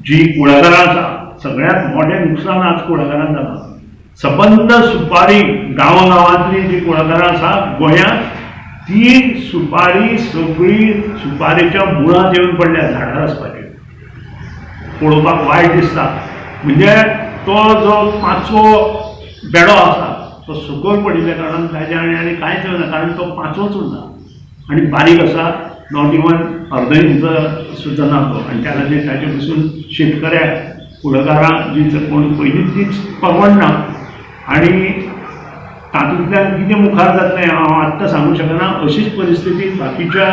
जी कुळागरां आसा, सगळ्यांत मोठें नुकसान आज कुळागरांत जालां. सबंद सुपारी, गांवां गांवांतली जी कुळागरां आसा गोंयांत, ती सुपारी सगळी सुपारेच्या मुळांत येवन पडल्या. झाडार आसपाची पळोवपाक वायट दिसता. म्हणजे तो जो पांचवो बेडो आसा तो सकयल पडिल्ल्या कारणान ताज्या आनी कांयच ना, कारण तो पांचवोच उरना आनी बारीक आसा, not even अर्द इंच सुद्दां ना तो. आनी त्या खातीर ताजे पसून शेतकऱ्याक फुडाकारां जी कोण पयलींच तीच परवडना आनी तातूंतल्यान कितें मुखार जातलें हांव आत्तां सांगूंक शकना. अशीच परिस्थिती बाकीच्या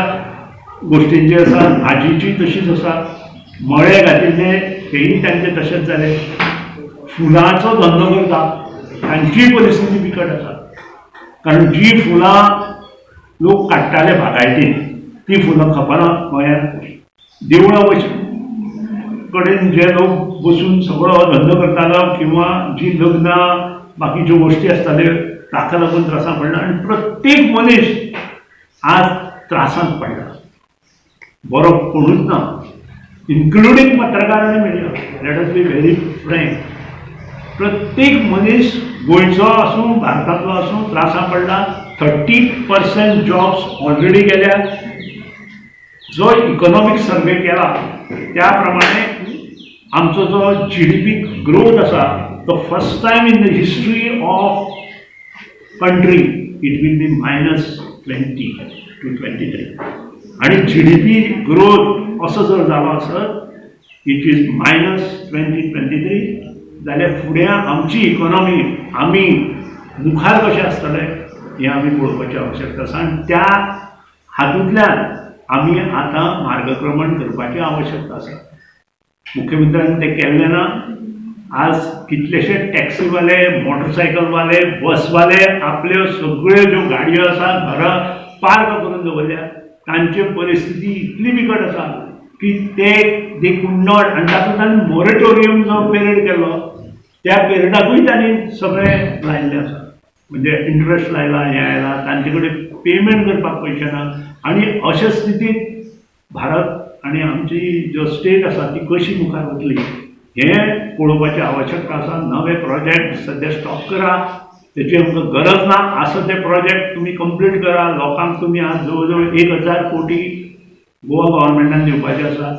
गोश्टींची आसा. भाजीची तशीच आसा. मळे घातिल्ले तेय तांचे तशेंच जाले. फुलांचो धंदो करता तांचीय परिस्थिती बिकट आसा, कारण जी फुलां लोक काडटाले बागायतीन ती फुलां खपना गोंयांत. देवळां वच कडेन जे लोक बसून सगळो हो धंदो करतालो किंवा जी लग्नां बाकीच्यो गोश्टी आसताल्यो ताका लागून त्रासां पडला आनी प्रत्येक मनीस आज त्रासांत पडला. बरो कोणूच ना, इन्क्लुडींग पत्रकार आनी media. Let us be very frank, प्रत्येक मनीस गोंयचो आसूं, भारतांतलो आसूं, त्रासां पडला. 30% जॉब्स ऑलरेडी गेल्या. जो इकॉनॉमीक सर्वे केला त्या प्रमाणे आमचो जो जीडीपी ग्रोथ आसा तो first time in the history of country it will be minus 20 to 23. आणि जीडीपी ग्रोथ असो जर जालो आसत, it is minus 20-23 जाल्यार फुडें आमची इकॉनॉमी आमी मुखार कशें आसतलें हें आमी पळोवपाची आवश्यकता आसा आनी त्या हातूंतल्यान आमी आतां मार्गक्रमण करपाची आवश्यकता आसा. मुख्यमंत्र्यान तें केल्लें ना. आज कितलेशे टॅक्सीवाले, मोटरसायकलवाले, बसवाले आपल्यो सगळ्यो ज्यो गाडयो आसा घरां पार्क करून दवरल्या. तांची परिस्थिती इतली बिकट आसा की ते they could not. आनी तातूंत तांणी मोरेटोरियम जो पिरियड केलो त्या पिरियडाकूय तांणी सगळें लायिल्लें आसा. म्हणजे इंट्रस्ट लायला, हें आयला, तांचे कडेन पेमेंट करपाक पयशे ना. आनी अशे स्थितींत भारत आनी आमची ज्यो स्टेट आसा ती कशी मुखार वतली हें पळोवपाची आवश्यकता आसा. नवे प्रोजेक्ट सद्या स्टॉप करा, तेची आमकां गरज ना. आसा ते प्रोजेक्ट तुमी कंप्लीट करा. लोकांक तुमी आज जवळ जवळ 1000 कोटी गोवा गव्हर्मेंटान दिवपाचे आसा.